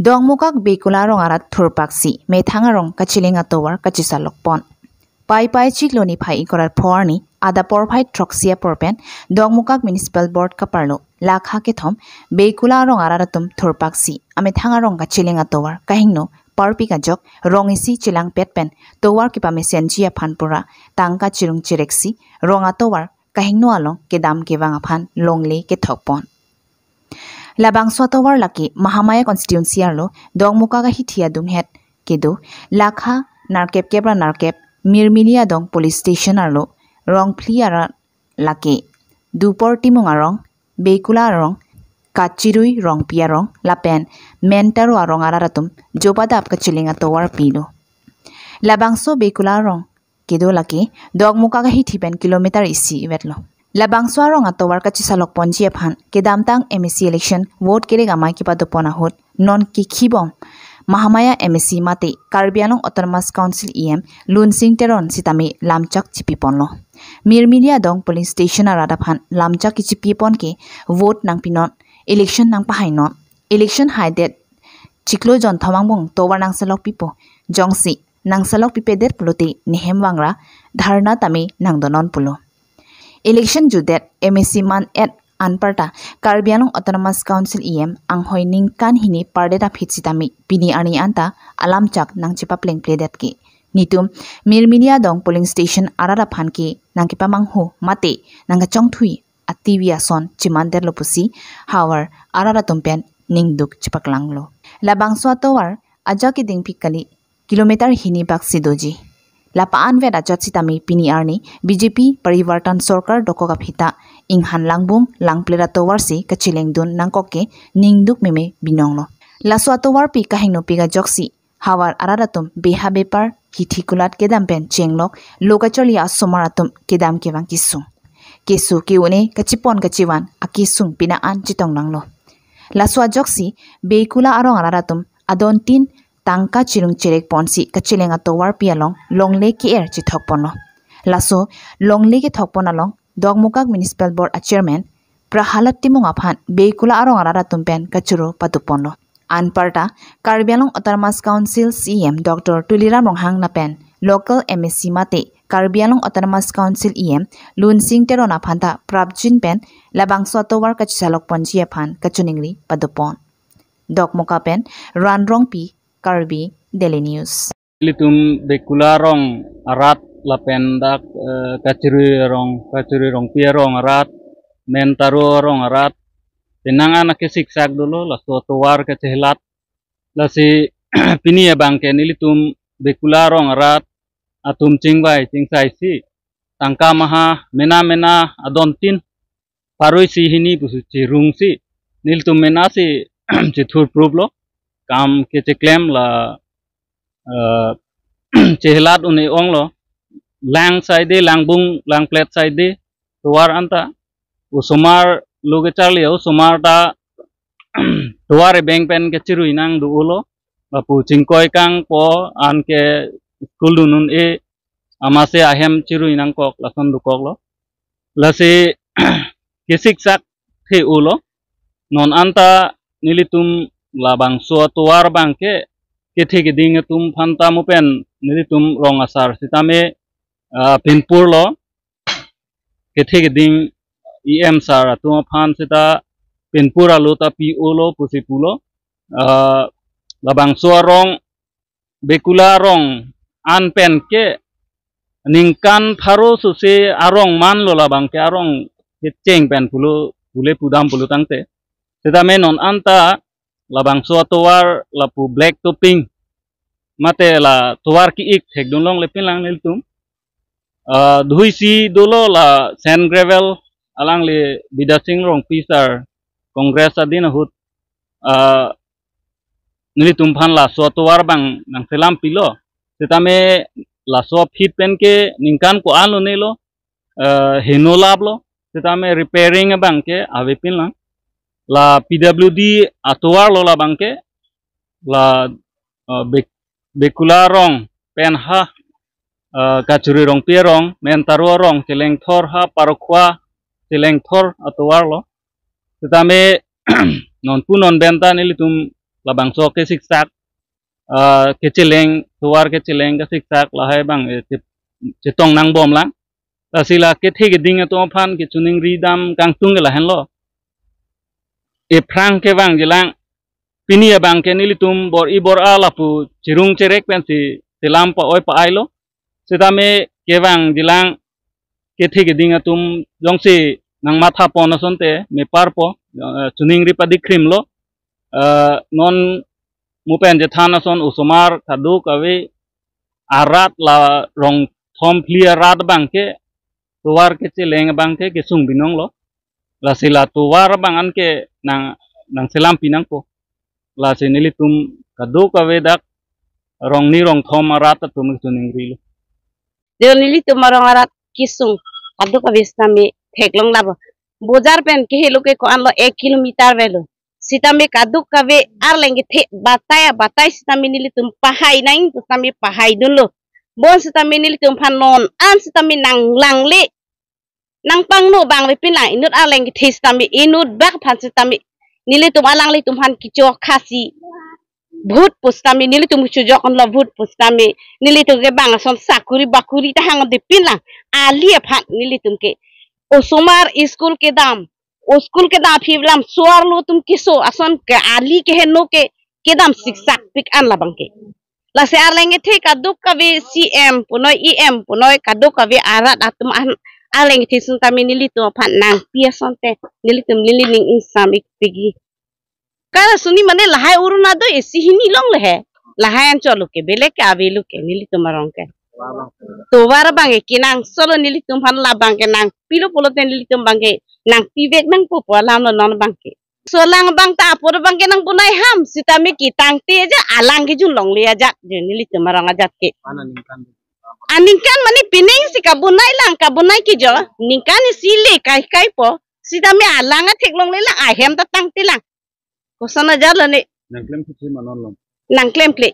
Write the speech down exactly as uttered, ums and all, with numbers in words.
Dokmoka Bekula arong arat thurpaksi methang arong kacheleng atovar kachesalok pon. Paipai chiklo niphai ingkoi ra pho arni adap porphai throksi apor pen Dokmoka Municipal Board kaparlo lakha kethom Bekula arong arat atum thurpaksi amethang arong kacheleng atovar kahingno parpik ajok rong isi chelangpet pen tovar kepamesenji aphan pura tangka chirung chireksi rong atovar kahingno along kedam kevang aphan longle kethok pon. Labangso atovar lake Mahamaya constituency arlo Dokmoka kahithi adunghet kedo lakha nerkep kep ra nerkep Mirmili adong police station arlo rongphli arat lake Dupor Timung arong, Bekula arong, Kachirui Rongpi arong lapen Mentaro arong arat atum jopadap kacheleng atovar pilo. Labangso Bekula arong kedo lake Dokmoka kahithi pen kilometer isi ivetlo. Labangso arong atovar kachesalok ponji aphan kedamtang M A C election vote kerek amei kepadopon ahut non kekhibom Mahamaya M A C mate Karbi Anglong Autonomous Council E M Lunsing Teron sitame lamchak chipi ponlo. Mirmili adong polling station arat aphan lamchak kechipi pon ke vote nangpinon, election nangpahainon, election haidet chiklo jonthom angbong tovar nangsalok pipo, jongsi nangsalok pipedet pulote nehem vangra dharna tame nangdonon pulo. Election jutdet M A C man-et anparta Karbi Anglong Autonomous Council E M anghoi ningkan hini pardet aphi sitame pini arni anta alamchak nangchepaplengpledet ke. Netum Mirmili adong polling station arat aphan ke nangkepamanghu mate nangkachongthui ativi ason chemandetlo pusi havar arat atum pen ningduk chepaklanglo. Labangso atovar ajak kedingpik kali kilometer hini baksi doji. Lapa anvet ajat sitame pini arni B J P Parivartan Sorkar dokok aphi ta inghan langbung langpler atovar si kachelengdun nangkok ke ningduk meme binonglo. Laso atovar pi kahingno pik ajoksi havar arat atum beha bepar hithi kulat kedam pen chenglok lo kacharli asomar atum kedam kevang kesung. Keso ke-un-e kachepon kachevan akesung pina an chetong nanglo. Laso ajoksi Bekula arong arat atum adontin tangka chirung chirek ponsi kacheleng atovar pi along longle ke-er chethok ponlo. Laso longle kethok pon along Dokmoka Municipal Board a Chairman Prahalad Timung aphan Bekula arong arat atum pen kachoro padoponlo. Anparta Karbi Anglong Autonomous Council C E M Doctor Tuliram Ronghang lapen local M A C mate Karbi Anglong Autonomous Council E M Lunsing Teron aphan ta prapjin pen labangso atovar kachesalok ponji aphan kachiningri padopon. Dokmoka pen Ran Rongpi, Karbi Daily News. Ilitum Bekula arong arat lapen dak, eh, Kachirui arong, Kachirui Rongpi arong arat, Mentaro arong arat, penang an akesiksak dolo, laso atovar kachehelat. Lasi pini abang ke nelitum Bekula arong arat atum chingvai chingsaisi tangka maha mena mena adontin pharo isi hini pusi chirungsi nelitum mena si chethur pruplo, kam kecheklem la, eh, chehelat un-e onglo, lang saide, langbung langplet saide tovar anta, osomar lo kacharli osomar ta tovar ebeng pen kachirui nang do-olo, lapu chingkoi kangpo, anke school dun un-e, amatsi ahem chirui nangkok lason dokoklo. Lasi kesiksak the-olo. Non anta nelitum labangso atovar abang ke kethe keding atum aphan ta mo pen nelitum rong asar sitame, ah, pinpurlo, kethe keding E M sir atum aphan sita pinpur alo ta pi-olo pusi pulo. Ah, labangso arong Bekula arong an pen ke ningkan pharo sose arong manlo, labang ke arong kecheng pen pulo pule pudam pulo tangte. Sitame non anta labangso atovar lapu black topping mate la tovar ki-ik thekdun longle pinlang nelitum. Ah, dhuisi dolo la sand gravel, alangli Bidya Sing Rongpi sir Congress adin ahut, ah, nelitum aphan laso atovar abang nangselam pilo. Sitame laso aphi pen ke ningkan ko-an lonelo, eh, heno laplo. Sitame repairing abang ke ave pinlang. La P W D atovar lo labang ke, la, eh, Bek-, Bekula arong pen ha, eh, Kachirui Rongpi arong, Mentaro arong chelengthor ha Parokhua chelengthor atovar lo. Sitame non pu non pen ta nelitum labangso kesiksak, ah, kecheleng, tovar kecheleng kesiksak lahai abang, eh, che-, chetong nangbomlang. Lasi la kethe keding atum aphan kechiningri dam kangtung ke lahenlo. Ephrang kevangjilang, pini abang ke nelitum bor-i bor-a lapu cherung cherek pensi selam pa-oi pa-ailo. Sitame kevangjilang kethe keding atum jongsi nangmatha pon asonte meparpo, eh, chiningri padikhrimlo. Eh, non mo pen chethan ason osomar kadokave arat la rong thom phli arat abang ke tovar kecheleng abang ke kesung binonglo. Lasi la tovar abang an ke nang, nangselam pinangpo. Lasi nelitum kadokave dak rong ni rong thom arat atum kechiningrilo. Deo nelitum arong arat kesung kadokave sitame theklong labo. Bojar pen kehelo ke ko-anlo ek kilometer avelo. Sitame kadokave arleng kethe batai abatai sitame nelitum pahai nang pu sitame pahai dunlo. Bonsitame nelitum aphan non an sitame nanglangle, nangpangno abang avepinlang, inut arleng kethe sitame inut bak aphan sitame nelitum alanglitum aphan kechok khasi vote pu sitame nelitum kechojok anlo vote pu sitame nelitum ke bang ason sakuri bakuri ta hangdepinlang, ali aphan nelitum ke osomar school kedam, o school kedam aphi lam suar lo atum keso ason ke ali keheno ke kedam siksak pik an labang ke. Lasi arleng kethe kadokave C M punoi, E M punoi, kadokave arat atum an arleng kethe sitame nelitum aphan nangpi asonte nelitum neli ning ingsam ik pigi. Kala suni mane lahai Orunodoi isi hini longle he. Lahai anchot lo ke, belek ke avelo ke, nelitum arong ke. Tovar abang ke kenangsotlo, nelitum aphan labang ke nangpilo pulote nelitum abang ke nangpivek nangpo pu alamlo non abang ke. Laso alang abang ta apor abang ke nangbonai ham sitame ketangte ajat alang kejun longle ajat je nelitum arong ajat ke. Aningkan mane pining si kabonai lang, kabonai ke jo. Ningkan isi le kai kai po. Sitame alang athek longle lang, ahem ta tangte lang. Koson ajat lo ne. Nangklem kle ma non lo? Nangklem kle.